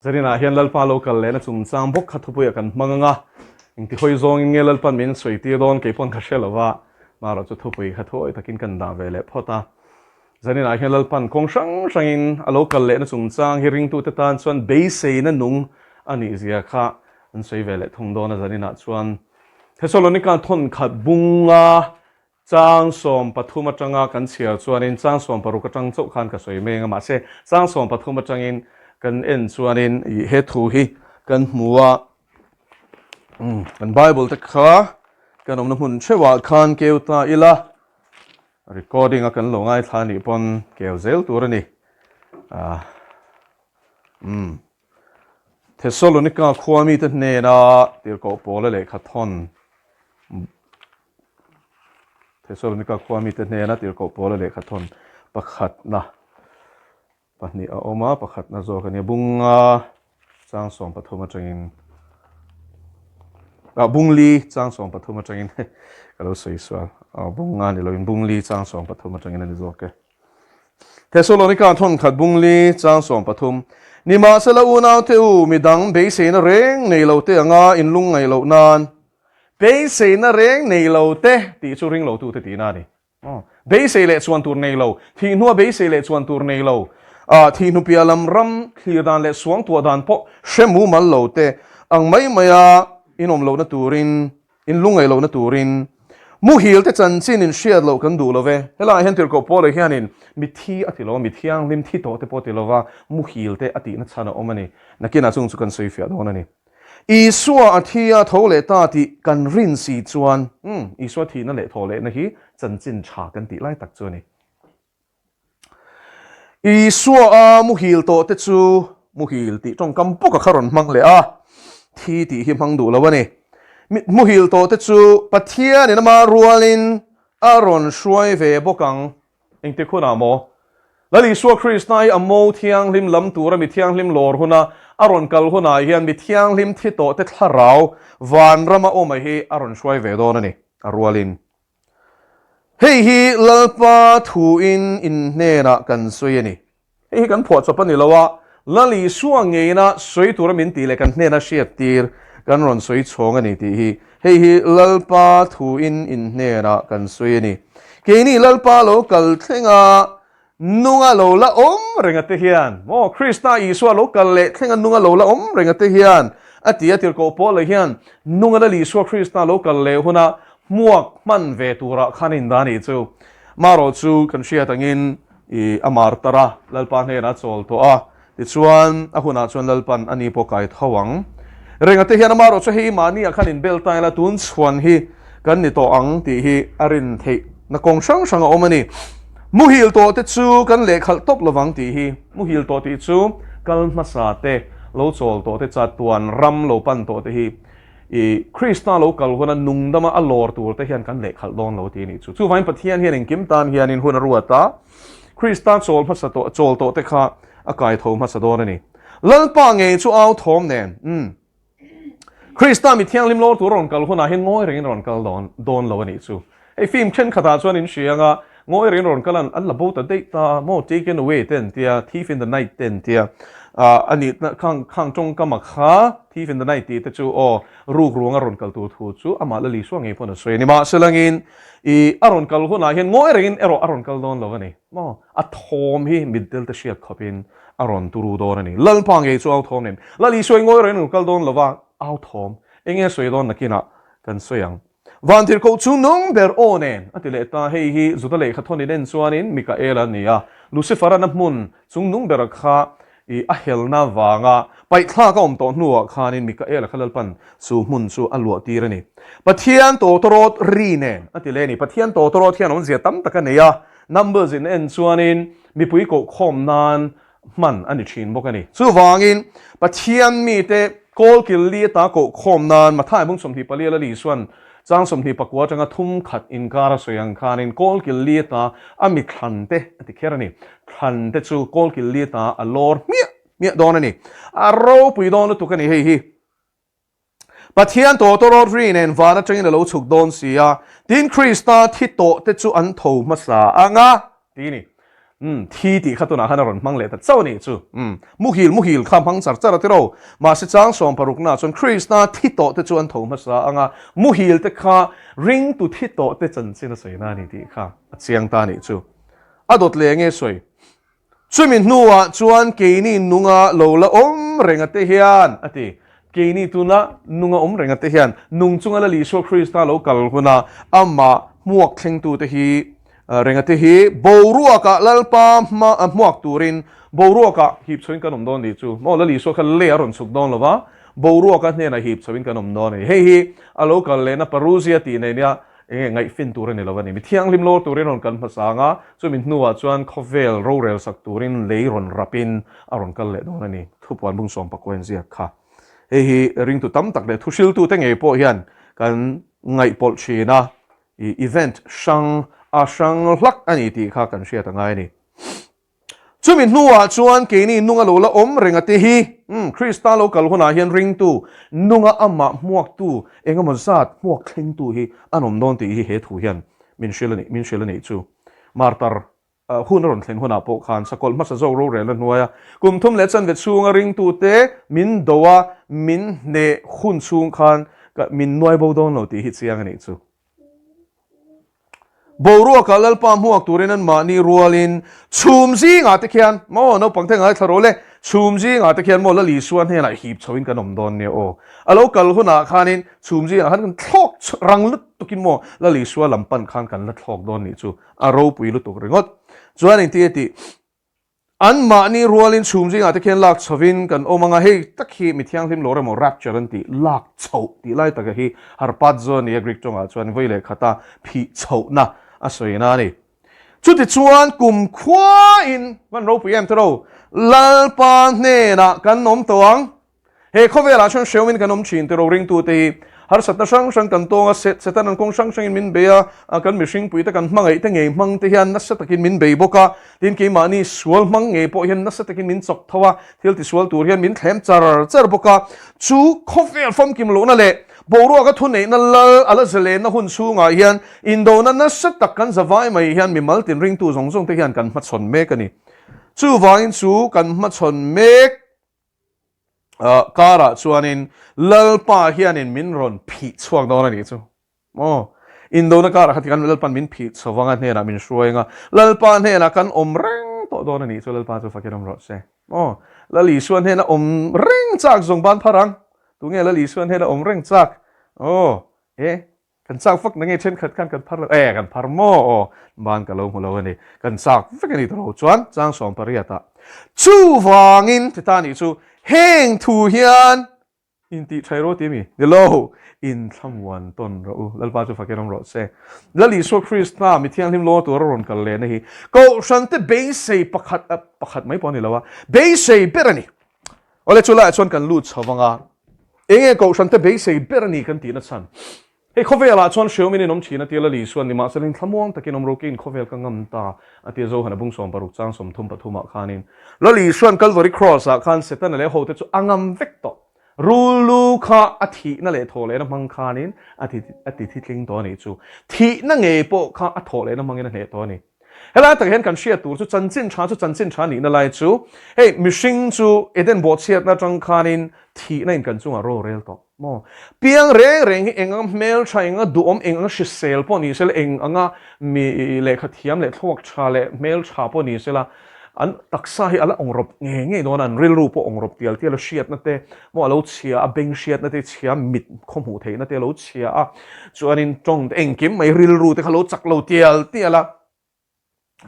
Zaninah hian Lalpa lo kal lehna chungchang bawk kha thupuiah kan hmang ang a, engti hawi zawngin nge Lalpa'n min sawi tir dawn kei pawn ka hre lo va, marawh chu thupui kha thuawi takin kan dah ve leh phawt a. Zaninah hian Lalpa'n kawng hrang hrangin a lo kal lehna chungchang hi ringtute tan chuan beiseina nung a nih zia kha an sawi ve leh thung dawn a zaninah chuan Thesalonika thawnkhat bunga Chang 13 atanga kan chhiar chuanin chang 16 atang chauh khan ka sawi meng a, mahse chang 13 atangin kan en chuanin ih he thu hi kan hmu a, umm kan Bible te kha kan awmna hmun theuhah khan keu ta ila, recording a kan lo ngaithla anih pawn keu zel tur a ni, ah umm Thessalonica khua mite hnena tirhkoh Paula lehkha thawn Thessalonika khua mite hnena tirhkoh Paula lehkha thawn pakhatna pahnih a awm a, pakhatna zawk a nia. Bunga chang 13 atangin ah bungli chang 13 atangin ka lo sawi sual. Ah bunga ni loin bungli chang 13 atangin a ni zawk e. Thessalonika thawnkhat bungli chang 13 Nimahsela unaute u midang beiseina reng nei lo te anga inlungngaih loh nan Beiseina reng nei lo te tih chu ring lo tute tihna a ni. Beisei leh chuan tur nei lo, thih hnua beisei leh chuan tur nei lo, thih hnu piah lam ram thlir dan leh suang tuah dan pawh hre mumal lo te ang mai maia inawm lohna turin, inlungaih lohna turin muhil te chanchin in hriat loh kan duh lo ve. Helaiah hian Tirhkoh Paula hianin mithi a ti lo a, mi thianghlim thi tawh te pawh a ti lo va, muhil te a tihna chhan a awm a ni. Nakinah chung chu kan sawifiah dawn a ni. Isua a thi a tho leh ta tih kan rin si chuan, umm, Isua thihna leh thaw lehna hi chanchin tha kan tih lai tak chu a ni. Isua a muhil tawh te chu muhil tih tawngkam bawka kha rawn hmang leh a, thi tih hi hmang duh lo a ni. Muhil tawh te chu Pathianin ama rualin a rawn hruai ve bawk ang. Engtik hunah maw? Lal Isua Krista hi a mo thianghlim lam tura mi thianghlim lawr huna a rawn kal hunah hian mi thianghlim thi tawh te thlarau vanrama awma hi a rawn hruai ve dawn a ni, a rualin. Hei hi Lalpa thuin in hnenah kan sawi a ni. Hei hi kan phuah chawp a ni lo a, Lal Isua ngeina sawi tura min tih leh kan hnena hriat tir kan rawn sawi chhawng a ni tih hi. Hei hi Lalpa thuin in hnenah kan sawi a ni. Keini Lalpa lo kal thlenga nunga lo la awm renga te hian, maw Krista Isua lo kal leh thlenga nunga lo la awm renga te hian, a ti a tirhkoh Paula hian nunga Lal Isua Krista lo kal leh huna hmuak hman ve turah khan a indah a nih chu. Marawh chu kan hriat angin I a martar a, Lalpa hnenah a chawl tawh a, tichuan a hunah chuan Lalpan a ni pawh kai tho ang. Renga te hian amarawh chu hei mahni ah khan inbel ta ila tun chhuan hi kan ni tawh ang tih hi a rin theih na kawng hrang hrang a awm a ni. Muhil tawh te chu kan lehkhalh tawp lovang tih hi, muhil tawh tih chu kal hmasa te, lo chawl tawh te, chatuan ram lo pan tawh te hi I Krista lo kal huna nungdama a lawr tur te hian kan lehkhalh dawn lo tih a nih chu. Chuvangin Pathian hian engkim tan hianin hun a ruat a, Krista chawl hmasa tawh, chawl tawh te kha a kai tho hmasa dawn a ni. Lalpa ngei chu au thawm nen, umm. Krista mi thianghlim lawr tur a rawn kal hunah hian ngawi rengin a rawn kal dawn, dawn lo a nih chu. Hei film thenkhatah chuan in hria anga ngawi rengin rawn kal an an la bo ta daih ta maw taken away te an tia thief in the night te an tia ah a nih khang khang tawngkam a kha thief in the night tih te chu aw ruk ruanga rawn kal tur thu chu amah Lal Isua ngei pawn a sawi a ni mahselangin ih a rawn kal hunah hian ngawi rengin erawh a rawn kal dawn lo a ni maw a thawm hi mitdel te hriat khawpin a rawn turu dawn a ni Lalpa ngei chu au thawm nen Lal Isua hi ngawi rengin rawn kal dawn lova au thawm enge sawi dawn nakinah kan sawi ang. Vantirhkoh chu nung ber aw nen a ti leh ta, hei hi Juda lehkha thawn in en chuanin Mikael a ni a, Lucifer-an a hmun chung nung bera kha i a helna vanga paihthlak a awm tawh hnuah khanin Mikael-a kha Lalpan chu hmun chu a luah tir a ni. Pathian tawtawrawt ri nen a ti leh a ni. Pathian tawtawrawt hian awmzia tam tak a nei a, Numbers in en chuanin mipui kohkhawm nan hman a ni thin bawk a ni. Chuvangin, Pathian mite kawlkil li ata kohkhawm nan Mathai bung 24 Lal Isuan chang 29 atanga thum khat inkar a sawi ang khanin kawlkil li ata a mi thlan te a ti kher a ni. Thlan te chu kawlkil li ata a lawr hmiah hmiah dawn a ni. A ropui dawn lutuk a ni hei hi. Pathian tawtawrawt ri nen van atangin a lo chhuk dawn si a, tin Krista thi tawh te chu an tho hmasa ang a, ti a ni. Umm, thi tih kha tunah khan a rawn hmang leh ta chauh a nih chu. Umm, muhil muhil kha hmang char char a tiro. Mahse chang sawm paruknaah chuan Krista thi tawh te chu an tho hmasa ang a, muhil te kha ringtu thi tawh te chanchin a sawi na a ni tih kha a chiang ta a nih chu. A dawt leh nge sawi? Chumi hnuah chuan keini nunga lo la awm reng a te hian, a ti. Keini tuna nunga awm reng a te hian nung chunga Lal Isua Krista lo kal huna amah hmuak thlengtute hi reng a te hi boruakah Lalpa hma hmuak turin boruakah hip chhoin kan awm dawn nih chu maw Lal Isua kha lei a rawn chhuk dawn lo va, boruaka hnenah hip chhoin kan awm dawn a ni. Hei hi a lo kal lehna Parousia tih nei nia Enge ngaihfin tur a ni lo a ni. Mi thianghlim lawr turin rawn kal hmasa ang a, chumi hnuah chuan khawvel rorel sak turin lei rawn rapin a rawn kal leh dawn a ni. Thupuan bung sawm pakua in ziak kha. Hei hi ringtu tam tak leh thuhriltute ngei pawh hian kan ngaihpawlh thin a, i event hrang a hrang hlak a ni tih kha kan hriat a ngai a ni. Chumi hnuah chuan keini nunga lo la awm reng a te hi, umm, Krista lo kal hunah hian ringtu, nunga amah hmuaktu, engemaw zat hmuak thlengtu hi an awm dawn tih hi he thu hian min hrilh a nih, min hrilh a nih chu. Martar hun a rawn thlen hunah pawh khan sakawlh hmasa zawk rorelna hnuaia kum thum leh chanve chhunga ringtute min do a, min hneh hun chhung khan min nuai bo dawn lo tih hi chiang a nih chu. Boruakah Lalpa hmuak turin anmahni rualin chhum zingah te khian maw naupang te ngaithla rawh le, chhum zingah te khian maw Lal Isua hnenah hip chhoin kan awm dawn nia aw. A lo kal hunah khanin chhum zingah khan kan thlawk rang lutukin maw Lal Isua lam pan khan kan la thlawk dawn nih chu a ropui lutuk ringawt. Chuan engti e tih Anmahni rualin chhum zingah te khian lak chhovin kan awm ang a, hei tak hi mi thianghlim lo remaw rapture an tih, lak chhoh tih lai taka hi harpazo a ni a, Greek tawngah chuan vawi leh khata phih chhohna a sawina a ni. Chutichuan kumkhuain, hman ropui em tiro, Lalpa hnenah kan awm tawh ang. He khawvelah chuan hreumin kan awm thin tiro ringtute hi harsatna hrang hrang kan tawng a, Satan an kawng hrang hrangin min bei a, kan mihringpuite kan hmangaihte ngei hmang te hian nasa takin min bei bawk a, tin keimahni sual hmang ngei pawh hian nasa takin min chawk tho a, thil tisual tur hian min thlem char char bawk a, chu khawvel famkim lohna leh boruaka thuneihna lal a la zalenna hun chhungah hian indona nasa tak kan zavai mai hian mimal tin ringtu zawng zawng te hian kan hmachhawn mek a ni. Chuvangin chu kan hmachhawn mek. Karah chuanin Lalpa hianin min rawn phih chhuak dawn a nih chu. Maw? Indona karah kha tikhan Lalpa'n min phih chho vang a, hnenah min hruai ang a, Lalpa hnenah kan awm reng tawh dawn a nih chu, Lalpa chu fakin awm rawh se. Maw? Lal Isua hnena awm reng chak zawng ban phar ang. Tunge Lal Isua hnena awm reng chak? Aw, e, Kan chak vak na nge thenkhat khan kan phar lo e kan phar maw aw ban ka lo hmu lo a ni kan chak vek a ni tawh lo chuan chang sawm pariat ah chuvangin ti ta nih chu heng thu hian intih thai rawh ti mi ni lo inthlamuan tawn rawh u Lalpa chu fakin awm rawh se Lal Isua Krista mi thianghlim law tur a rawn kal lehna hi Kohhran te beisei pakhat pakhat mai pawh a ni lo a beisei ber a ni Awle chu laiah chuan kan lut chho vang a, enge Kohhran te beisei ber a ni kan tihna chhan. Hei khawvelah chuan hreumin in awm thin a tia Lali chuan nimahsela thlamuang takin awm rokein khawvel ka ngam ta a tia Zohana bung 60 chang 33 ah khanin Lali chuan Calvary Cross ah khan Setana leh hote chu a ngam vek tawh. Rul lu kha a thihna leh thawh lehna hmang khanin a ti a ti thitling tawh a nih chu. Thihna ngei pawh kha a thawh lehna hmangin a hneh tawh a ni. Helai tak hian kan hriat tur chu chanchin tha chu chanchin tha nihna lai chu hei mihring chu Eden bawhchhiatna atang khanin thihna in kan chungah ro rel tawh maw? Piang reng reng hi eng anga hmeltha, eng anga duhawm, eng anga hrisel pawh ni sela, eng anga mi lehkha thiam leh thluak tha leh hmeltha pawh ni sela an taksa hi a la awngrawp ngei ngei dawn a, an rilru pawh awngrawp tial tial a hriatna te maw a lo chhia a, beng hriatna te chhia a, mit khawhmuh theihna te a lo chhia a, chuanin tawng te engkim mai rilru te kha lo chak lo tial tial a,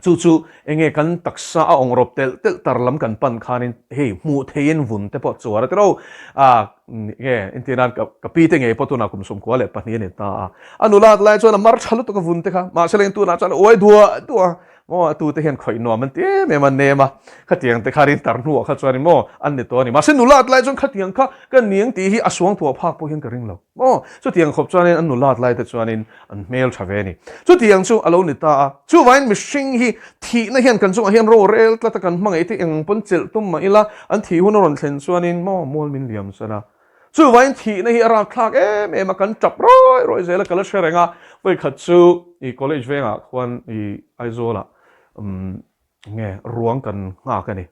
chu chu enge kan taksa a awngrawp telh telh tar lam kan pan khanin hei hmuh theihin vun te pawh chuar a ti ro a, nge entir nan ka pi te ngei pawh tunah kum 92 a ni ta a, a nula lai chuan a mar tha lutuk a vun te kha mahse leng tunah chuan a uai duah duah a. Maw a tute hian khawih nuam an ti em em a nem a, khatiang te kha rin tar hnuah kha chuan maw an ni tawh a ni. Mahse nulat lai chuan khatiang kha ka niang tih hi a suang tuah phak pawh hian ka ring lo. Maw chutiang khawp chuanin an nulat lai te chuanin an hmel tha ve a ni. Chutiang chu a lo ni ta a. Chuvangin mihring hi thihna hian kan chungah hian ro rel tlat a kan hmangaih te eng pawn chelh tum mah ila an thih hun a rawn thlen chuanin maw mual min liam san a. Chuvangin thihna hi a rakthlak em em a, kan tap rawi rawi zel a, ka la hre reng a. Vawikhat chu i college vengah khuan i Aizawlah umm. Nge ruang kan nghak a ni.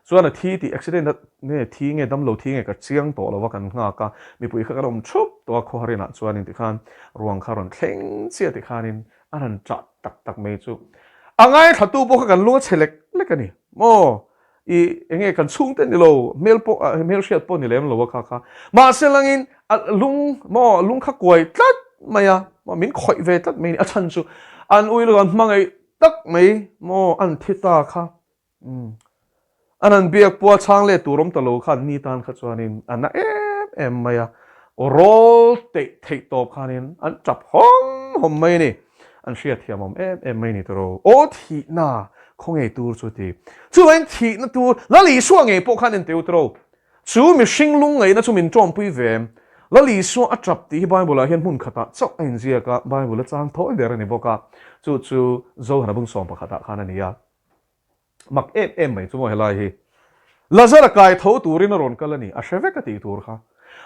Chuan a thi tih accident a nge thi nge damlo thi nge ka chiang tawh lo a kan nghak a, mipui kha kan awm thup tawh a khawharin ah chuanin tikhan ruang kha rawn thleng chiah tikhanin a rawn chah tak tak mai chu a ngaithlatu pawh kha kan lung a chhe lek lek a ni maw i enge kan chhungte ni lo hmel pawh hmel hriat pawh ni lem lo a kha kha mahse langin a lung maw lung kha kuai tlat mai a min khawih ve tlat mai a ni a chhan chu an ui lo an hmangaih Tak mai maw an thi ta kha umm an han biak pawh a chhang let tur awm ta lo khan ni tan kha chuanin a na em em mai a, aw rawl teih theih tawp khanin an tap hawm hawm mai a ni, an hriatthiam awm em em mai a ni tawh aw thihna khaw ngei tur chu ti chuvangin thihna tur Lal Isua ngei pawh khan en teu tawh Chu mihring lungngaihna chu min ṭawmpui ve em? Lal Isua a ṭap tih hi Bible-ah hian hmun khatah chauh a inziak a, Bible a chang thawi ber a ni bawk a, chu chu Johana bung sawm pakhatah khan a ni a. Mak em em mai chu maw helai hi. Lazara kai tho turin a rawn kal a ni, a hre vek a tih tur kha.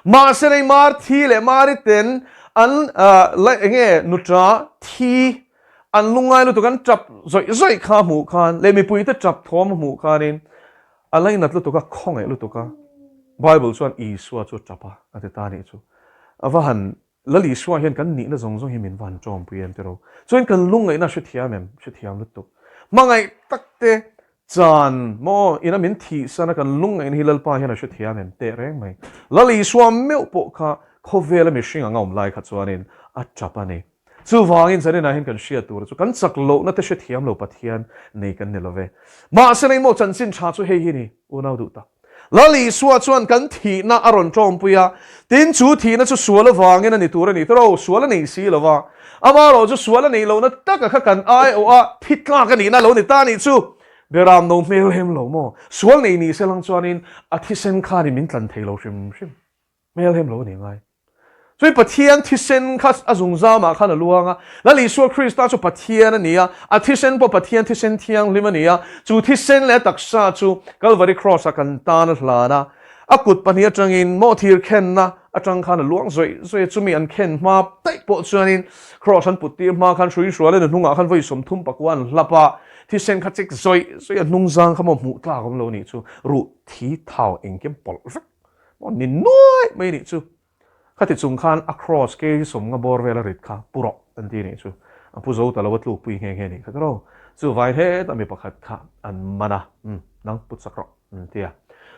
Mahse nei Marthi leh Mari ten an enge nuṭa thi an lungngai lutuk an ṭap zawih zawih kha a hmuh khan leh mipuite ṭap thawm a hmuh khanin A lainat lutuk a, khawngaih lutuk a, Bible chuan Isua chu tap a, a ti ta anih chu. A va han, Lal Isua hian kan nihna zawng zawng hi min va han tawmpui em tiraw? Chuan kan lungngaihna a hrethiam em? Hrethiam lutuk. Hmangaih tak te chan maw ina min thihsan a kan lungngaihna hi Lalpa hian a hrethiam em? Teh reng mai. Lal Isua meuh pawh kha khawvela mihring anga awm lai kha chuanin a tap a ni. Chuvangin zaninah hian kan hriat tur chu kan chak lohna te hrethiam lo Pathian nei kan ni lo ve. Mahse engmaw chanchin tha chu hei hi ni, unau duh tak. Lal Isua chuan kan thihna a rawn tawmpui a, tin chu thihna chu sual avangin a ni tur a ni tawh lo, sual a nei si lo va. Amaherawh chu sual a neih lohna taka kha kan aiawh a, thi tlak a nihna lo ni ta nih chu. Beram no hmel hem lo maw? Sual nei ni se lang chuanin a thisen khanin min tlan thei lo hrim hrim. Hmel hem lo a ni ngai. Chui Pathian thisen kha a zungzamah khan a luang a, Lal Isua Krista chu Pathian a ni a, a thisen pawh Pathian thisen thianghlim a ni a, chu thisen leh a taksa chu Kalvari Cross-ah kan tan a hlan a, a kut pahnih atangin mawhthir khenna atang khan a luang zawih zawih a, chumi an khen hma daih pawh chuanin Cross an put tir hma khan hrui hrualin a hnungah khan vawi 34 an hlap a, thisen kha chek zawih zawih a, hnungzang kha maw hmuh tlak awm lo nih chu ruh thi thau engkim pawlh vek. Maw ni nuai mai nih chu. Khati chung khan a cross kg sawmnga bawr vel a rit kha pu rawh an ti nih chu. A pu zo ta lo a tlukpui nghe nghe nih kha tiraw. Chu vai hetah mi pakhat kha an man a, umm nang put sak rawh an ti a.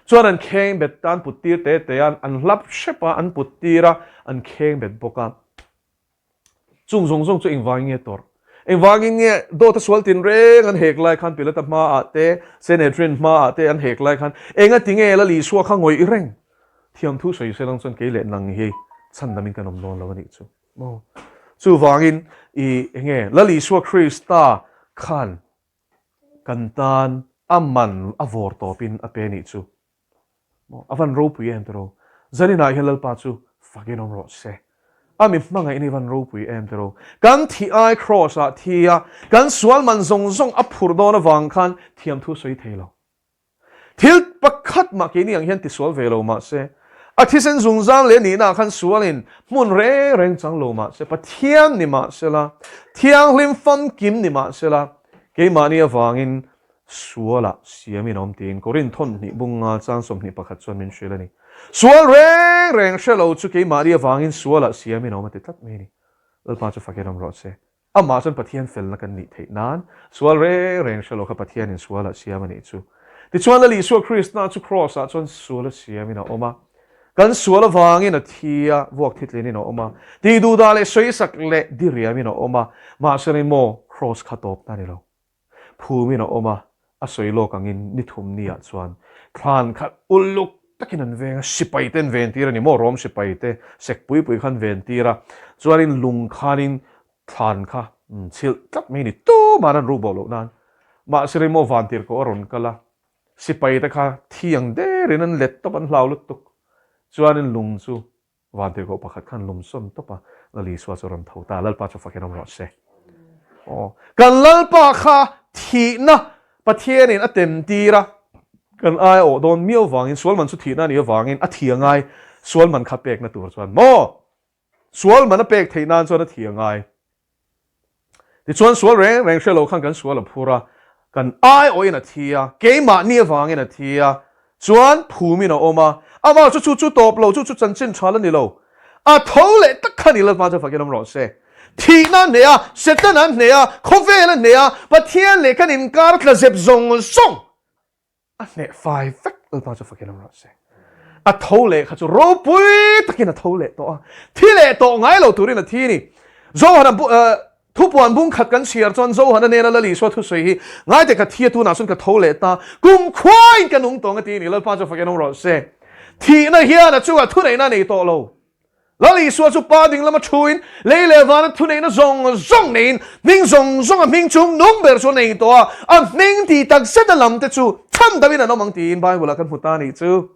Chuan an kheng bet ta an put tir te te a, an hlap hrep a, an put tir a, an kheng bet bawk a. Chung zawng zawng chu engvangin nge tawrh? Engvangin nge dawta sual tinreng an hek lai khan Pilata hmaah te, Sanhedrin hmaah te an hek lai khan engati nge Lal Isua kha ngawih reng? Thiamthu sawi se lang chuan kei leh nang hi chhandamin kan awm dawn lo a nih chu maw? Chuvangin i enge Lal Isua Krista khan kan tan a man a vawr tawpin a pe a nih chu. Maw a van ropui em tiraw? Zaninah hian Lalpa chu fakin awm rawh se. A mi hmangaihna hi van ropui em tiraw? Kan thih ai Kraws ah thi a, kan sual man zawng zawng a phurh dawn avang khan thiamthu sawi thei lo. Thil pakhat mah keini ang hian tisual ve lo mah se, a thisen zungzang leh nihna ah khan sualin hmun reng reng chang lo mah se, Pathian ni mah sela, thianghlim famkim ni mah sela, keimahni avangin Sualah siamin a awm tiin Korinth thawnhnih bunga chang 21 chuan min hrilh a ni. Sual reng reng hre lo chu keimahni avangin sualah siamin a awm a ti tlat mai a ni. Lalpa chu fakin awm rawh se. Amah chuan Pathian felna kan nih theih nan sual reng reng hre lo kha Pathianin sualah siam a nih chu. Tichuan Lal Isua Krista chu Kraws-ah chuan suala siamin a awm a. Kan sual avangin a thi a, vuak thitlinin a awm a, tihduhdah leh sawisak leh diriamin a awm a, mahse maw Kraws kha tawpna a ni lo. Phumin a awm a, a sawi lawk angin ni thum ni ah chuan thlan khat uluk takin an veng a, sipai te an ven tir a ni maw, Rom sipai te sek pui pui kha an ven tir a, chuanin lung khanin thlan kha chhilh tlat mai a ni, tuma'n an ruh bawh loh nan, mahse rei maw vantirhkoh a rawn kal a, sipai te kha thi ang derin an let tawp an hlau lutuk, chuanin lung chu Vantirhkoh pakhat khan lum sawn tawp a, Lal Isua chu a rawn tho ta a, Lalpa chu fakin awm rawh se. Aw, kan Lalpa kha thihna Pathianin a tem tir a, kan ai a awh dawn miau vangin, sual man chu thihna a nih avangin a thi a ngai, sual man kha pekna tur chuan maw? Sual man a pek theih nan chuan a thi a ngai. Tichuan sual reng reng hre lo khan kan sual a phur a. Kan aiawhin a thi a, keimahni avangin a thi a, chuan phumin a awm a, amah chu chu chu tawp lo, chu chu chanchin tha la ni lo. A tho leh tak kha ni Lalpa chu fakin awm rawh se. Thihna a hneh a, Setana a hneh a, khawvel a hneh a, Pathian leh kan inkar tla zep zawng zawng A hneh fai vek Lalpa chu fakin awm rawh se. A tho leh kha chu ropui takin a tho leh tawh a, thi leh tawh ngai lo turin a thi a ni. Zohana thupuan bung khat kan chhiar chuan Zohana nena Lal Isua thusawi hi ngaite ka thi a tunah chuan ka tho leh ta, kum khuain ka nung tawng a ti a ni. Lalpa chu fakin awm rawh se. Thihna hian a chungah thuneihna a nei tawh lo. Lal Isua chu Pa ding lama thuin, lei leh vana thuneihna zawng zawng neiin, hming zawng zawnga hming chung nung ber chu a nei tawh a, a hming tih tak zeta lam te chu chhandamin an awm ang tiin Bible-ah kan hmu ta a nih chu.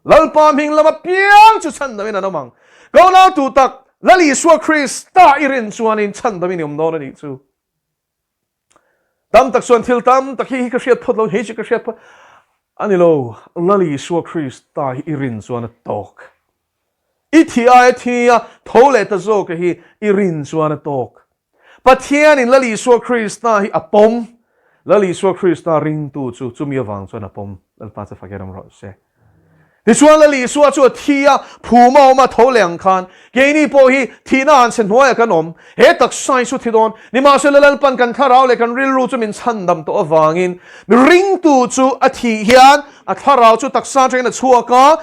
Lalpa hming lama piang chu chhandamin an awm ang. Ka unau tu tak, Lal Isua Krista i rin chuanin chhandamin i awm dawn a nih chu. Tam tak chuan thil tam tak hi hi ka hriat phawt lo, hei chu ka hriat phawt a ni lo. Lal Isua Krista hi i rin chuan a tawk. I thi aia thi a tho leh ta zawk hi i rin chuan a tawk. Pathianin Lal Isua Krista hi a pawm. Lal Isua Krista ringtu chu chumi avang chuan a pawm. Lalpa chu fak erawm rawh se. Tichuan Lal Isua chu a thi a, phum a awm a, tho leh ang khan keini pawh hi thihna han chhe hnuaiah kan awm. He taksa hi chu thi dawn. Nimahsela Lalpan kan thlarau leh kan rilru chu min chhandam tawh avangin ringtu chu a thih hian a thlarau chu taksa atangin a chhuak a,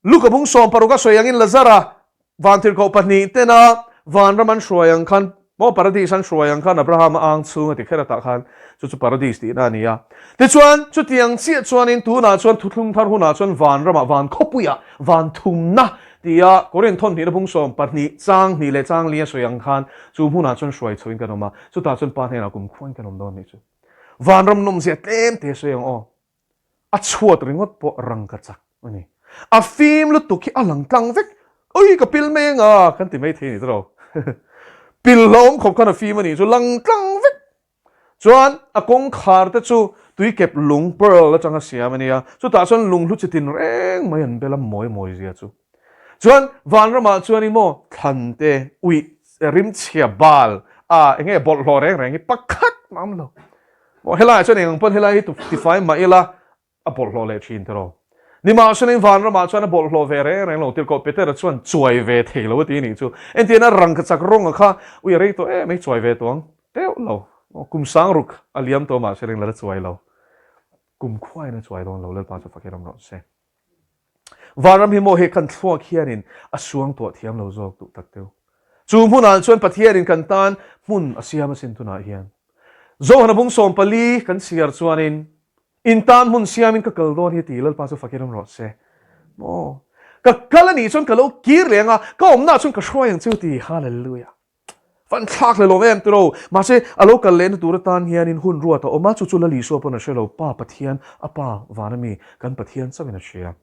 Luka bung 60 a sawi angin Lazara Vantirhkoh pahnihten-a vanram an hruai ang khan, maw paradis an hruai ang khan Abrahama ang chhung a ti kher atah khan chu chu paradis tihna a ni a. Tichuan, chutiang chiah chuanin tunah chuan thuthlung thar hunah chuan vanramah, van khawpuiah, van thumna tia Korinth thawnhnihna bung 12 chang hnih leh chang li a sawi ang khan chu hmunah chuan hruai chhoin kan awm a, chutah chuan Pa hnenah kumkhuain kan awm dawn a nih chu. Vanram nawmzia tlem te sawi ang aw. A chhuat ringawt pawh rang ka chak a ni. A fim lutuk hi a lang tlang vek. Ui ka pil mai anga kan ti mai thei a ni tawh. Pil hlauhawm khawp khan a fim a nih chu lang tlang vek. Chuan a kawngkhar te chu tuikep lung pearl atanga siam a nia. Chutah chuan lunghlu chi tin reng mai an bel a mawi mawi zia chu. Chuan vanramah chuan in maw thlan te uih rimchhia bal a enge bawlhhlawh reng reng hi pakhat mah awm lo. Maw helaiah chuan eng ang pawn helai hi tifai mah ila a bawlhhlawh leh thin tiraw. Nimahselain vanramah chuan a bawlhhlawh ve reng reng lo tirhkoh Petera chuan chuai ve thei lo a ti a nih chu. Entirna rangkachak rawnga kha ui a rei tawh em ei chuai ve tawh ang teuh lo. Kum sang ruk a liam tawh mahse eng la la chuai lo. Kum khuain a chuai dawn lo Lalpa chu fakir awm rawh se. Vanram hi maw he kan thluak hianin a suangtuah thiam lo zawk duh tak deuh. Chu hmunah chuan Pathianin kan tan hmun a siam asin tunah hian. Zohana bung 14 kan chhiar chuanin, In tan hmun siamin ka kal dawn hi ti Lalpa chu fakin awm rawh se. Maw? Ka kal anih chuan ka lo kir leh anga, ka awmnaah chuan ka hruai ang chu ti. Hallelujah! Fan thlak leh lawm em tiro. Mahse, a lo kal lehna tur atan hianin hun ruat a awm a, chu chu Lal Isua pawn a hre lo. Pa Pathian, a Pa vana mi, kan Pathian chauhin a hria.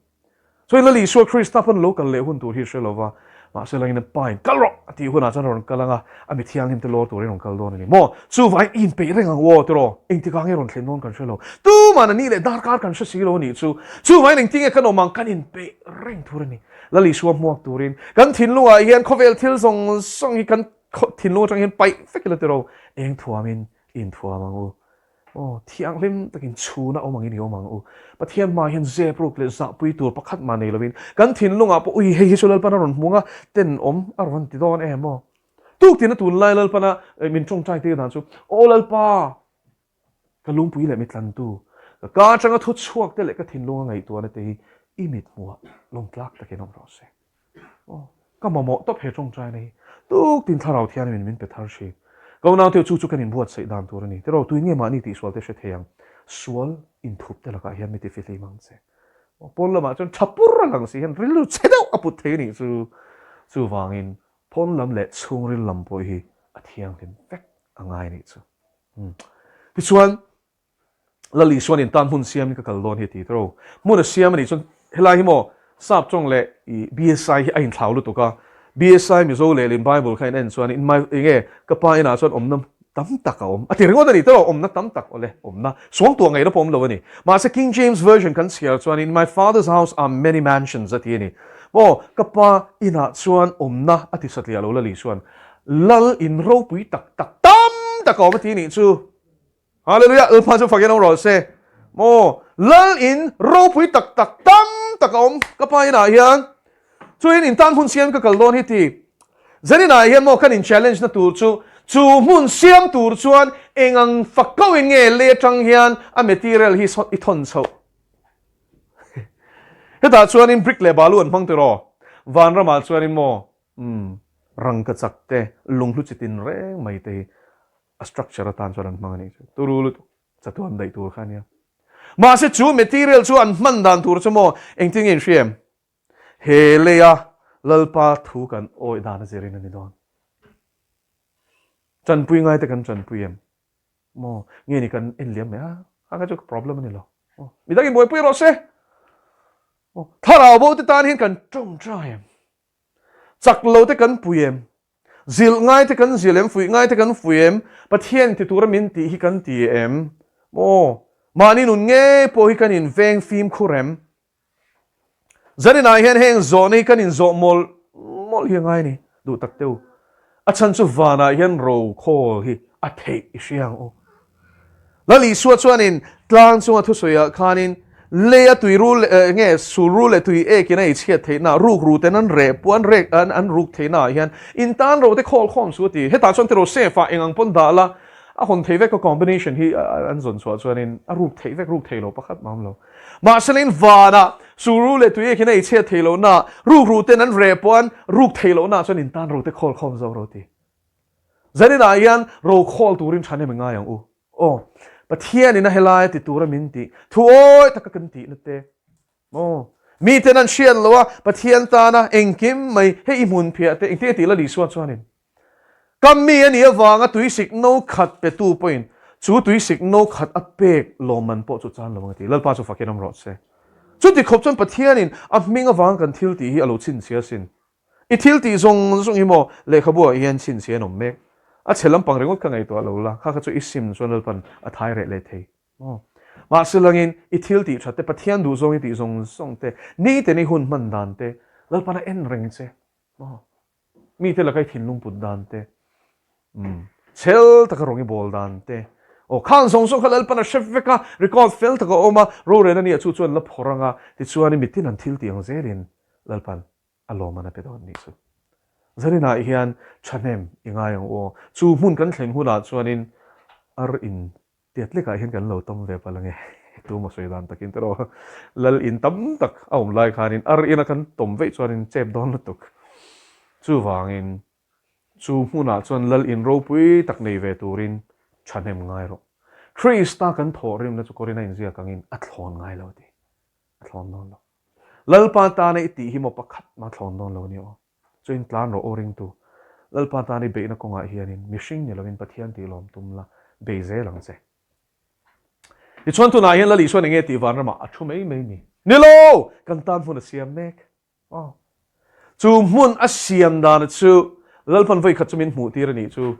Chuan Lal Isua Krista pawn a lo kal leh hun tur hi a hre lo va, mahse langin a Pa in kal rawh a tih hunah chuan a rawn kal ang a, a mi thianghlim te lawr turin a rawn kal dawn a ni maw? Chuvangin i inpeih reng ang aw tiraw? Engtikah nge rawn thlen dawn kan hre lo. Tuman a ni leh darkar kan hre si lo a nih chu. Chuvangin engtinge kan awm ang kan inpeih reng tur a ni. Lal Isua hmuak turin kan thinlungah hian khawvel thil zawng zawng hi kan thinlung atang hian paih vek ila tiraw? Eng thuamin i inthuam ang u. Aw, thianghlim takin chhuna awm angin i awm ang u. Pathian hmaah hian zep ruk leh zahpui tur pakhat mah nei lovin kan thinlungah pawh ui hei hi chu Lalpan a rawn hmung a, tenawm a rawn ti dawn em aw? Tuktin a tunlai Lalpana min tawngtai tir dan chu, Aw Lalpa! Ka lungpui leh mitlantu, ka ka atanga thu chhuak te leh ka thinlunga ngaihtuahna te hi i mit hmuhah lawmtlak takin awm rawh se. Aw, ka mamawh tawp he tawngtaina hi. Tuktin thlarau thianghlim min pe thar thin. Ka unaute chu chu kan inbuatsaih dan tur a ni. Tiraw, tuin nge mahni tihsual te hre thei ang? Sual inthup te lakah hian mi tifihlim ang che. Aw, pawn lamah chuan tha pur a lang si hian rilru chhe deuh a put thei a nih chu. Chuvangin, pawn lam leh chhungril lam pawh hi a thianghlim vek a ngai a nih chu. Tichuan, Lal Isuan in tan hmun siamin ka kal dawn hi a ti tawh. Hmun a siam a nih chuan helai hi maw Sap tawng leh i BSI hi a inthlau lutuk a. BSI Mizo lehlin Bible kha in en chuan in my enge ka pa inah chuan awmna tam tak a awm a ti ringawt a ni tawh awmna tam tak awle awmna suangtuah ngaihna pawh awm lo a ni. Mahse King James Version kan chhiar chuan in my father's house are many mansions a ti a ni. Maw ka pa inah chuan awmna a ti satliah lo Lal Isuan Lal in ropui tak tak tam tak a awm a ti nih chu. Hallelujah! Lalpa chu fakin awm rawh se. Maw Lal in ropui tak tak tam tak a awm ka pa inah hian. Chuin in tan hmun siam ka kal dawn hi ti. Zaninah hian maw kan in challenge na tur chu chu hmun siam tur chuan eng ang fak ko in nge lei atang hian a material hi i thawn chhoh. Hetah chuanin brick leh balu an hmang tiraw? Vanramah chuanin maw umm rangkachak te lunghlu chi tin reng mai te hi a structure atan chuan an hmang a nih chu. Turu lutuk chatuan daih tur kha a nia. Mahse chu material chu an hman dan tur chu maw engtin nge in hria em? He leia Lalpa thu kan awih dan a zirin a ni dawn. Tanpui ngaite kan tanpui em? Maw nge ni kan en liam mai a, a kha chu problem a ni lo. Midang in buaipui rawh se. Thlarau bo te tan hian kan tawngtai em? Chak lo te kan pui em? Zilh ngai te kan zilh em? Fuih ngai te kan fuih em? Pathian ti tura min tih hi kan ti em? Maw mahni nun ngei pawh hi kan inveng fimkhur em? Zaninah hian heng zawhna hi kan inzawh mawlh mawlh hi a ngai a ni, duh tak teu. A chhan chu vanah hian ro khawl hi a theih i hria ang u. Lal Isua chuanin tlang chunga thusawiah khanin leia tui rul leh nge sul rul leh tui ekin a eichhiat theihna ruk ru ten an reh puan rek an an ruk theihnaah hian in tan ro te khawl khawm su a ti. Hetah chuan tiraw safe ah eng ang pawn dah la a hawn thei vek a combination hi an zawn chhuah chuanin a ruk theih vek ruk thei lo pakhat mah awm lo. Mahselain vanah suru leh tui ekin a eichhiat thei lohna, rukru ten an reh pawh an ruk thei lohna chuan in tan rote khawl khawm zo ro ti. Zaninah hian ro khawl turin thahnem i ngai ang u. Aw, Pathianin a helai ti tura min tih, thu awi taka kan tihna te. Aw, miten an hriat loh a, Pathian tana engkim mai hei i hmun phiah te, engtin nge tih la Isua chuanin Ka mi a nih avanga tuisik no khat petu pawhin chu tuisik no khat a pek lawmman pawh chu chan lo ang a ti. Lalpa chu fakin awm rawh se. Chuti khawp chuan Pathianin a hming avanga kan thil tih hi a lo chhinchhia asin. I thil tih zawng zawng hi maw lehkhabu ah hian chhinchhia an awm mek. A chhe lampang ringawt kha ngaihtuah lo la, kha kha chu i sim chuan Lalpan a thai reh leh thei. Maw? Mahse langin i thil tih that te, Pathian duh zawng i tih zawng zawng te, niteni hun hman dan te, Lalpan a en reng che. Maw? Mite laka i thinlung put dan te, umm, chhel taka rawng i bawl dan te, aw, khang zawng zawng kha Lalpan a hre vek a, record fel taka awm a, rorel a nia chu chuan la phawrh ang a, tichuan i mitin an thil tih ang zelin Lalpan a lawm an a pe dawn nih chu. Zaninah hian thahnem i ngai ang u aw, chu hmun kan thlen hunah chuanin ar in Tiat lekah hian kan lo tawm ve palh ange, tuma sawi dan takin te rawh. Lal in tam tak a awm lai khanin ar ina kan tawm veih chuanin chep dawn lutuk. Chuvangin chu hmunah chuan lal in ropui tak nei ve turin thahnem ngai rawh. Krista kan thawhrimna chu kawrin a inziak angin a thlawn ngai lo ti. A thlawn dawn lo. Lalpa tana i tih hi maw pakhat mah thlawn dawn lo a ni aw. Chuin tlan rawh aw ringtu. Lalpa tan i beihna kawngah hianin mihring ni lovin Pathian tih lawm tum la, bei zel ang che. Tichuan tunah hian Lal Isuan enge tih vanramah a thu mai mai ni? Ni lo! Kan tan hmun a siam mek. Aw. Chu hmun a siam dana chu Lalpan vawikhat chu min hmuh tir a nih chu.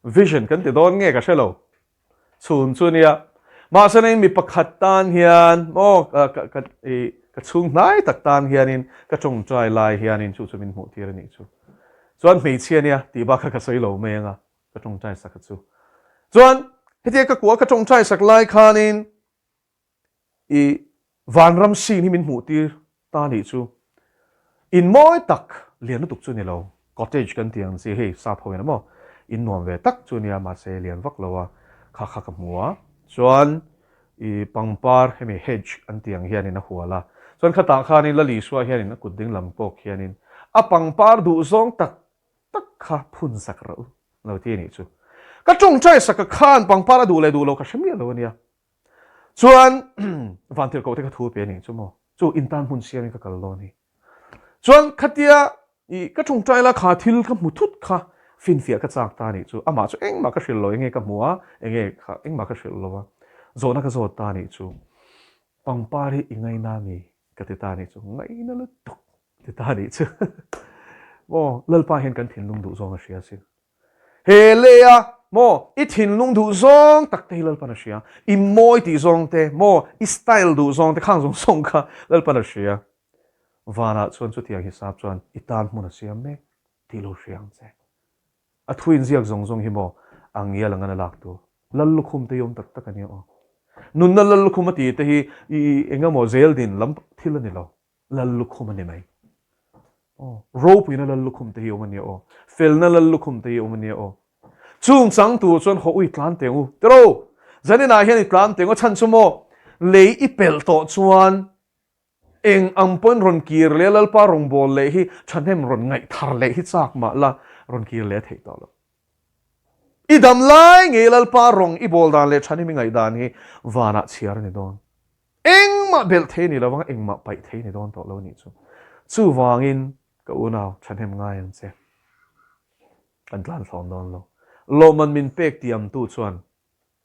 Vision kan ti dawn nge ka hre lo. Chhun chu nia. Mahse ning mi pakhat tan hian maw ka ka i ka chhung hnai tak tan hianin ka tawngtai lai hianin chu chu min hmuh tir a nih chu. Chuan hmeichhia nia tih bak kha ka sawi lo mai anga ka tawngtai sak a chu. Chuan hetia ka kuah ka tawngtai sak lai khanin I vanram scene hi min hmuh tir ta nih chu. In mawi tak lian lutuk chu ni lo, cottage kan tih ang chi hei sap ho in a maw, in nuam ve tak chu nia mahse lian vak lo a, kha kha ka hmu a. Chuan i pangpar hemi hedge an tih ang hianin a hual a, chuan khatah khanin Lal Isua hianin a kut ding lam kawk hianin a pangpar duh zawng tak tak kha phun sak rauh lo ti a nih chu. Ka tawngtai sak a khan pangpar a duh leh duh lo ka hre miah lo a nia. Chuan vantirhkoh te kha thu pe a nih chu maw? Chu in tan hmun siamin ka kal dawn hi. Chuan khatia i ka tawngtai la kha thil ka hmu thut kha finfiah ka chak ta a nih chu. Amah chu engmah ka hrilh lo, enge ka hmu a, enge kha engmah ka hrilh lo a. Zawhna ka zawt ta a nih chu. Pangpar hi i ngaina mi? Ka ti ta a nih chu. Ngaina lutuk ti ta a nih chu. Maw Lalpa hian kan thinlung duh zawng a hria asin. He leia maw i thinlung duh zawng tak te hi Lalpan a hria, i mawi tih zawng te maw i style duh zawng te khang zawng zawng kha Lalpan a hria. Vanah chuan chutiang hisap chuan i tan hmun a siam mek tih lo hria ang che. A thu inziak zawng zawng hi maw a ngial ang an a lak tur. Lal lukhum te hi awm tak tak a nia aw. Nunna lal lukhum a tih te hi i eng emaw zel din lam thil a ni lo. Lal lukhum a ni mai. Aw, ropuina lal lukhum te hi awm a nia aw. Felna lal lukhum te hi awm a nia aw. Chung chang tur chuan haw ui tlan teng u. Tiro, zaninah hian i tlan teng u a chhan chu maw lei i pelh tawh chuan Eng ang pawhin rawn kir leh a Lalpa rawngbâwl leh hi ṭhahnem rawn ngaihthar leh hi châk mah la, rawn kir leh a theih tawh lo. I dam lai ngei Lalpa rawng i bâwl dan leh ṭhahnem i ngaih dan hi vânah chhiar a ni dâwn. Engmah belh thei a ni lo vang a, engmah paih thei a ni dâwn tawh lo a nih chu. Chuvângin ka unau ṭhahnem ngai ang che. Kan tlan thlâwn dâwn lo. Lawmman min pêk tiamtu chuan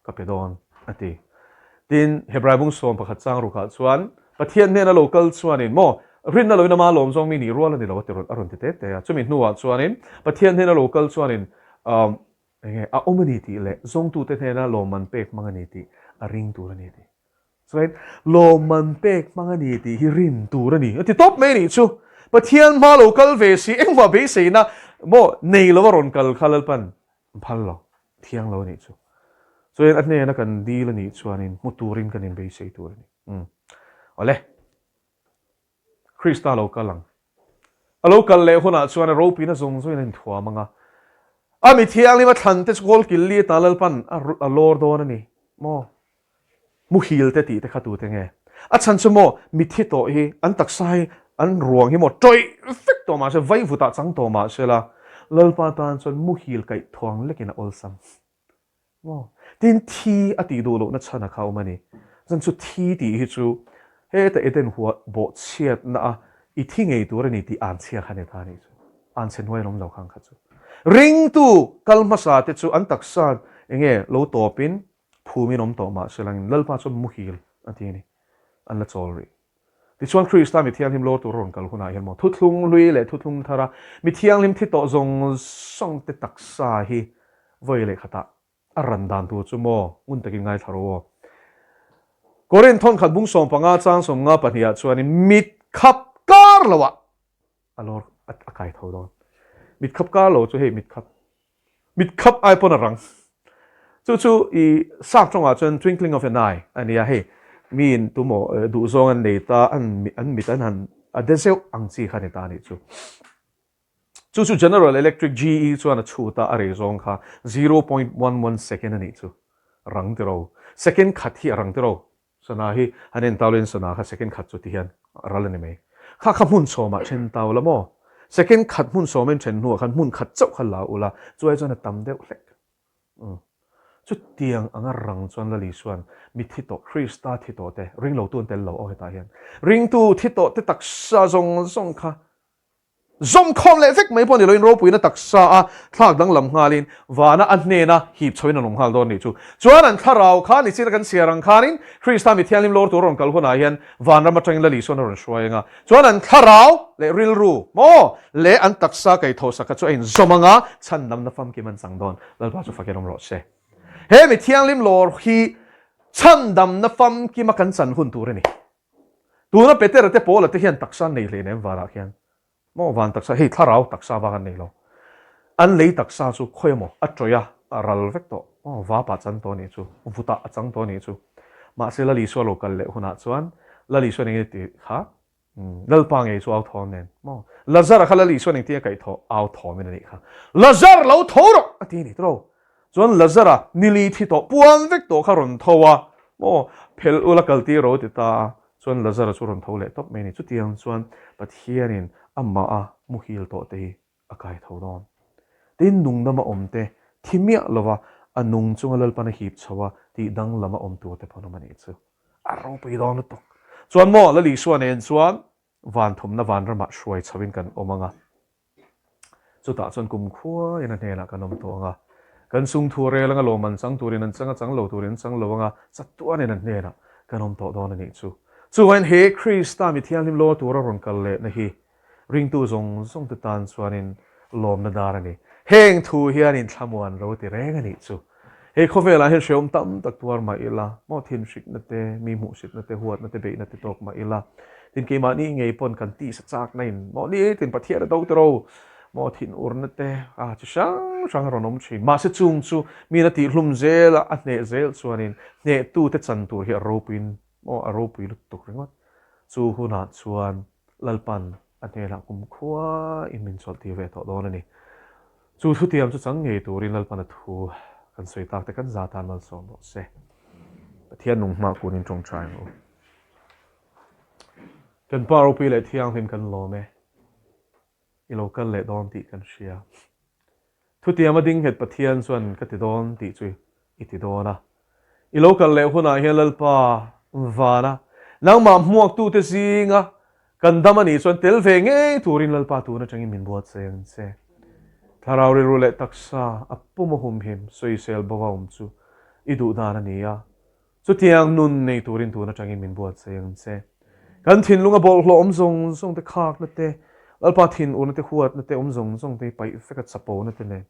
ka pe dawn, a ti. Tin, Hebrai bung 11 chang rukah chuan, Pathian hnena lo kal chuanin, maw, rinna loin ama lawm zawng mi nih rual a ni lo, a ti rawn, a rawn ti te te a. Chumi hnuah chuanin, Pathian hnena lo kal chuanin, um, eng nge, a awm a ni tih leh zawngtute hnena lawmman pek hmang a ni tih a ring tur a ni tih. Chuan, lawmman pek hmang a ni tih hi rin tur a ni, a ti tawp mai a nih chu. Pathian hma lo kal ve si, engmah beiseina, maw, nei lova rawn kal kha Lalpan Phal lo, thiang lo a nih chu. Chuan a hnena kan dil a nih chuanin hmu turin kan inbeisei tur a ni. Umm. Awle. Krista lo kal ang. A lo kal leh hunah chuan a ropuina zawng zawngin a inthuam ang a. A mi thianghlim a thlan te chu kawl kil li atan Lalpan a lawr dawn a ni maw? Muhil te tih te kha tute nge? A chhan chu maw mitthi tawh hi an taksa hi an ruang hi maw tawih vek tawh mahse vaivutah chang tawh mahse la Lalpa tan chuan muhil kaih thuang lekin a awlsam maw? Tin thi a tih duh lohna chhan a kha awm a ni. Chuan chu thi tih hi chu heta Eden hua bawhchhiatna a i thi ngei tur a ni tih an chhia kha ni ta a nih chu. An chhe hnuai an awm lo khang kha chu. Ringtu kal hmasa te chu an taksa enge lo tawpin Phumin awm tawh mah se langin Lalpa chuan muhil a ti a ni. An la chawl rih. Tichuan Krista mi thianghlim lawr tur a rawn kal hunah hian maw thuthlung hlui leh thuthlung thara mi thianghlim thi tawh zawng zawng te taksa hi vawi leh khatah a ran dan tur chu maw ngun takin ngaithla rawh aw. Korinth thawnkhat bung 15 chang 52 ah chuanin mit khap kar loah a lawr a kai tho dawn. Mit khap kar lo chu hei mit khap mit khap ai pawn a rang. Chu chu i sap tawngah chuan twinkling of an eye a nia hei miin tumaw duhzawng an nei ta an an mit an han a de zeuh ang chi kha a ni ta a nih chu. Chu chu General Electric GE chuan a chhut a a rei zawng kha 0.11 second a nih chu. Rang tiro. Second khat hi a rang tiro. Sana hi han en tau laiin sana kha second khat chu ti hian a ral a ni mai. Kha kha hmun sawmah then tau la maw? Second khat hmun sawmin then hnuah khan hmun khat chauh kha la ula, chuai chuan a tam deuh hlek. Umm. Chutiang anga rang chuan Lali chuan mi thi tawh, Krista thi tawh te, ringlotu an tel lo aw hetah hian, ringtu thi tawh te taksa zawng zawng kha Zawmkhawm leh vek mai pawh ni loin ropuina taksa a thlak danglam nghalin vana a hnena hip chhoin an awm nghal dawn nih chu. Chuan an thlarau kha ni china kan chhiar ang khanin Krista mi thianghlim lawr tur a rawn kal hunah hian vanram atangin Lal Isuan a rawn hruai ang a. Chuan an thlarau leh rilru maw leh an taksa kaihthawhsak kha chu a inzawm ang a, chhandamna famkim an chang dawn. Lalpa chu fakin awm rawh se. He mi thianghlim lawr hi chhandamna famkima kan chan hun tur a ni. Tuna Petera te Paula te hian taksa an nei hle nem vanah khian maw van taksa hei thlarau taksa vang an nei lo. An lei taksa chu khawi emaw a tawih a, a ral vek tawh maw vapah chan tawh a nih chu, vutah a chang tawh a nih chu. Mahse Lal Isua lo kal leh hunah chuan Lal Isuan eng nge tih kha Lalpa ngei chu au thawm nen maw Lazara kha Lal Isuan engtin a kaih thawh au thawmin a nih kha. Lazar lo tho rawh a ti a ni tawh lo. Chuan Lazara nili thi tawh puan vek tawh kha rawn tho a, maw phelh ula kal tir ro ti ta a, chuan Lazara chu rawn tho leh tawp mai a ni. Chutiang chuan Pathianin amah a muhil tawh te hi a kai tho dawn. Tin, nungdama awm te thi miah lova a nung chunga Lalpan a hip chho a tih danglam a awm tur te pawh an awm a nih chu. A ropui dawn lutuk. Chuan maw Lal Isua nen chuan van thumna vanramah hruai chhoin kan awm ang a. Chutah chuan kum khuaiin a hnenah kan awm tawh ang a, kan chungthu a rel ang a, lawmman chang turin an chang a, chang lo turin an chang lo ang a, chatuanin a hnenah kan awm tawh dawn a nih chu. Chuvangin he Krista mi thianghlim lawr tura rawn kal lehna hi ringtu zawng zawng te tan chuanin lawmna dar a ni. Heng thu hian inthlamuan ro ti reng a nih chu. Hei khawvelah hian hrehawm tam tak tuar mah ila, maw thinhrikna te, mi hmuhsitna te, huatna te, beihna te tawk mah ila, tin keimahni ngei pawn kan tisa chakna in maw nitin Pathian a do tiro. Maw thinurna te a chi hrang hrang a rawn awm thin. Mahse chung chu min a tihhlum zel a, a hneh zel chuanin hnehtute chan tur hi a ropuiin maw a ropui lutuk ringawt. Chu hunah chuan Lalpan a hnenah kumkhua in min chawlhtir ve tawh dawn a ni. Chu thutiam chu chang ngei turin Lalpan a thu kan sawi tak te kan za tan malsawm rawh se. Pathian nung hma kunin tawngtai ang u. Kan Pa ropui leh thianghlim kan lawm e. I lo kal leh dawn tih kan hria. Thutiam a ding nghet Pathian chuan ka ti dawn tih chu i ti dawn a. I lo kal leh hunah hian Lalpa vana nangmah hmuaktute zinga kan dam a nih chuan tel ve ngei turin Lalpa tun atangin min buatsaih ang che. Thlarau rilru leh taksa a pum a humhim sawisel bova awm chu i duh dan a ni a. Chutiang nun nei turin tun atangin min buatsaih ang che. Kan thinlunga bawlhhlawh awm zawng zawng te khakna te, Lalpa thinurna te huatna te awm zawng zawng te hi paih vek a chapona te nen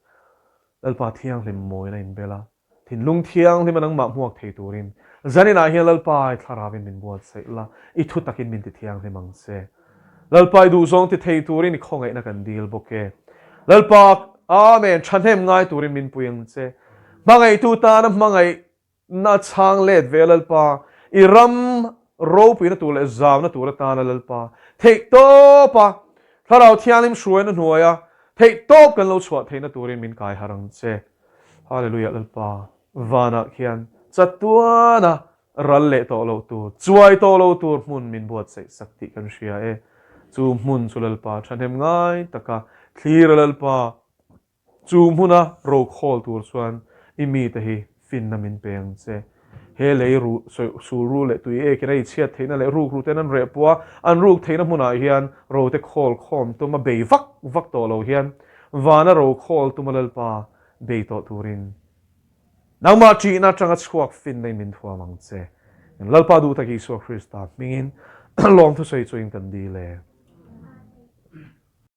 Lalpa thianghlim mawina inbel a, thinlung thianghlim a nangmah hmuak thei turin zaninah hian Lalpa i thlarauin min buatsaih la, i thu takin min ti thianghlim ang che. Lalpa i duhzawng ti thei turin i khawngaihna kan dil bawk e. Lalpa, Amen, thahnem ngai turin min pui ang che. Hmangaihtu tana hmangaih Na chhang let ve Lalpa, i ram ropuina tur leh zauna tur atana Lalpa, theih tawpa Thlarau Thianghlim hruaina hnuaia theih tawp kan lo chhuah theihna turin min kai harh ang che. Hallelujah Lalpa, vanah khian chatuana ral leh tawh loh tur, chuai tawh lo tur hmun min buatsaih sak tih kan hria e. Chu hmun chu Lalpa thahnem ngai taka thlir a Lalpa, Chu hmuna rokhawl tur chuan i mite hi finna min pe ang che. He lei ru sul ru leh tui ekin a ichhiat theihna leh ruk ruten an reh pawh a, an ruk theihna hmunah hian rote khawl khawm tuma bei vak vak tawh lo hian vana rokhawl tuma Lalpa bei tawh turin nangmah ṭihna aṭanga chhuak finna in min thuam ang che. Lalpa duh tak Isua Krista hmingin lawmthusawi chuin kan dil e.